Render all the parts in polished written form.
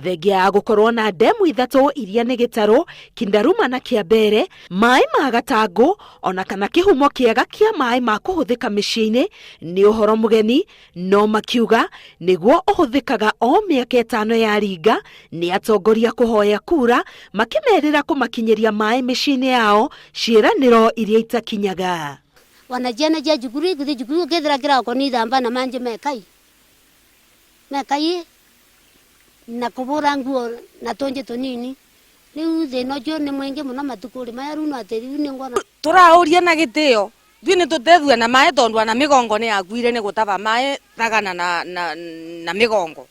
Thengia ya gũkorwo na ndemu ithatũ iria nĩ Gĩtarũ, Kindaruma na Kĩambere, maĩ ma gatangũ ona kana kĩhumo kĩega kĩa maĩ ma kũhũthĩka mĩciĩ-inĩ nĩ ũhoro mũgeni, no makiuga nĩguo ũhũthĩkaga o mĩaka ĩtano yaringa nĩ atongoria kũhoya kura makĩmerĩra kũmakinyĩria maĩ mĩciĩ-inĩ yao ciĩranĩro iria itakinyaga. Ona ciana cia cukuru ikuthi cukuru ukethira kiroko nithamba na manji mekai mekai na kũbũra nguo na tũnjĩ tũnini rĩu thĩna ũcio nĩ mũingĩ mũno matukũ-rĩ maya rĩu no atĩ rĩu nĩ nguona Tũraũria na gĩtĩo ithuĩ nĩ tũtethue na maĩ tondũ ona mĩgongo nĩ yakuire nĩ gũtaba maĩ thagana na, na, na mĩgongo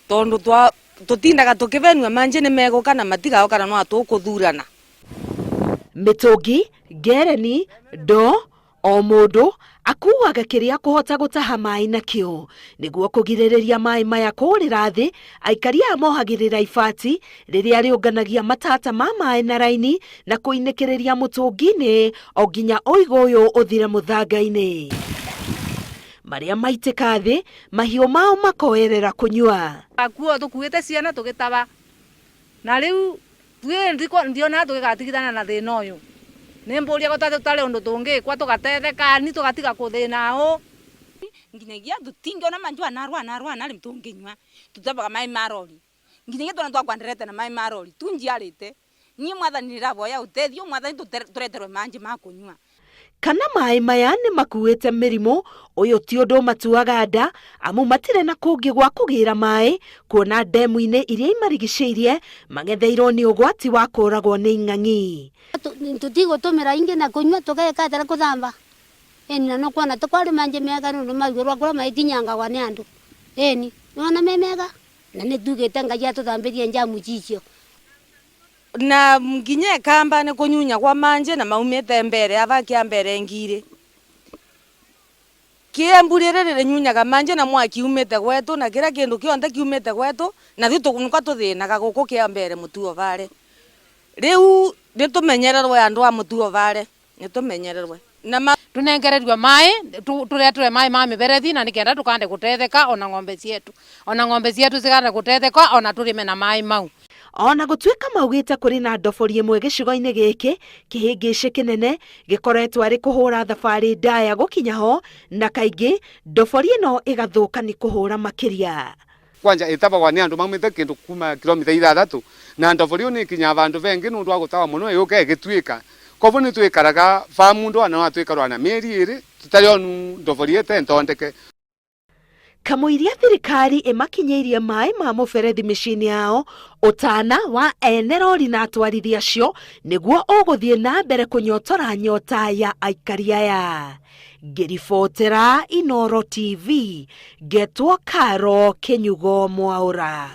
tondũ twa tũtindaga tũkĩvenua manjĩ nĩ megũka na matigaũka na no tũkũthurana. Mĩtũngi, ngereni, ndoo, o mũndũ akuaga kĩrĩa kũhota gũtaha maĩ nakĩo. Nĩguo kũgirĩrĩria maĩ maya kũũrĩra thĩ, aikari aya mohagĩrĩra ibati rĩrĩa rĩũnganagia matata ma maĩ na raini na kũinĩkĩrĩria mũtũngi-inĩ o nginya ũigũ ũyũ ũthire mũthanga-inĩ. Marĩa maitĩka thĩ, mahiũ mao makoerera kũnyua. Akuo tũkuĩte ciana tũgĩtaba na rĩu Ithuĩ ndionaga tũgĩgatigithana na thĩna ũyũ. Nĩ mbũria gũtarĩ ũndũ tũngĩkwa tũgatetheka ni tũgatiga kũthĩna ũũ. Nginyagia tũtingĩona manjũ anarwa anarwa anarĩ tũngĩnyua tũtabaga maĩ ma rori nginyagia twana twakwa ndĩrete na maĩ ma rori tu njiarĩte niĩ mwathani nĩndĩravoya ũtethio mwathani tũreterwe manjĩ ma kũnyua. Kana maĩ maya nĩ makuĩte mĩrimũ, ũyũ ti ũndũ matuaga nda amu matirĩ na kũngĩ gwa kũgĩra maĩ kuona ndemu-inĩ iria imarigicĩirie mang'etheirwo nĩ ũgwati wa kũragwo nĩ ing'ang'i. Tũtigũtũmĩra ingĩ na kũnyua tũgekatara kũthamba ĩni na nĩũkuona ta kwarĩ manjĩ mega nĩ ũndũ maigũrũ kũrĩa maĩkinyangagwa nĩ andũ ĩni nĩwona me mega na nĩtugĩte Ngai atũthambĩrie njamu icio. Na nginya ekamba nĩ kũnyunya kwa manjĩ na maumĩte mbere ava kia mbere ngiri. Kĩembu rĩrĩ rĩrĩnyunyaga manjĩ na mwaki umĩte gwetũ na kĩrĩa kĩndũ kĩonthe kiumĩte gwetũ na ithuĩ nĩkwa tũthĩnaga gũkũ kĩa mbere mũtuo vare. Rĩu nĩtũmenyererwe andũ a mũtuo vare, nĩtũmenyererwe. Na ma. Tũnengererue maĩ, tũreterwe maĩ ma mĩberethi na nĩkenda tũkande gũtetheka ona ng'ombe cietu. Ona ng'ombe cietu cikande gũtetheka ona tũrĩme na maĩ mau. Ona gũtuĩka maugĩte kũrĩ na ndobori ĩmwe gĩcigo-inĩ gĩkĩ, kĩhĩngĩcĩ kĩnene gĩkoretwo arĩ kũhũra thabarĩ ndaya gũkinya ho na kaingĩ ndobori ĩno ĩgathũka nĩ kũhũra makĩria. Kwanja ĩtabagwa nĩ andũ maumĩte kĩndũ kuma kilomita ithathatũ na ndobori ĩyo nĩ ĩkinyaga vandũ vengĩ nũndũ wa gũtawa mũno ĩyũka ĩgĩtuĩka. Koguo nĩ twĩkaraga va mũndũ ona no atwĩkarwa na mĩeri ĩrĩ tũtarĩ onu ndobori ĩte ntondeke. Kamũiria thirikari ĩmakinyĩirie maĩ ma mũberethi mĩciĩ-inĩ yao, ũtana wa ene rori na atwarithia acio nĩguo ũgũthiĩ na mbere kũnyotora nyota ya aikari aya. Ngĩribotera Inooro TV, ngetwo Caro Kĩnyugo Mwaũra.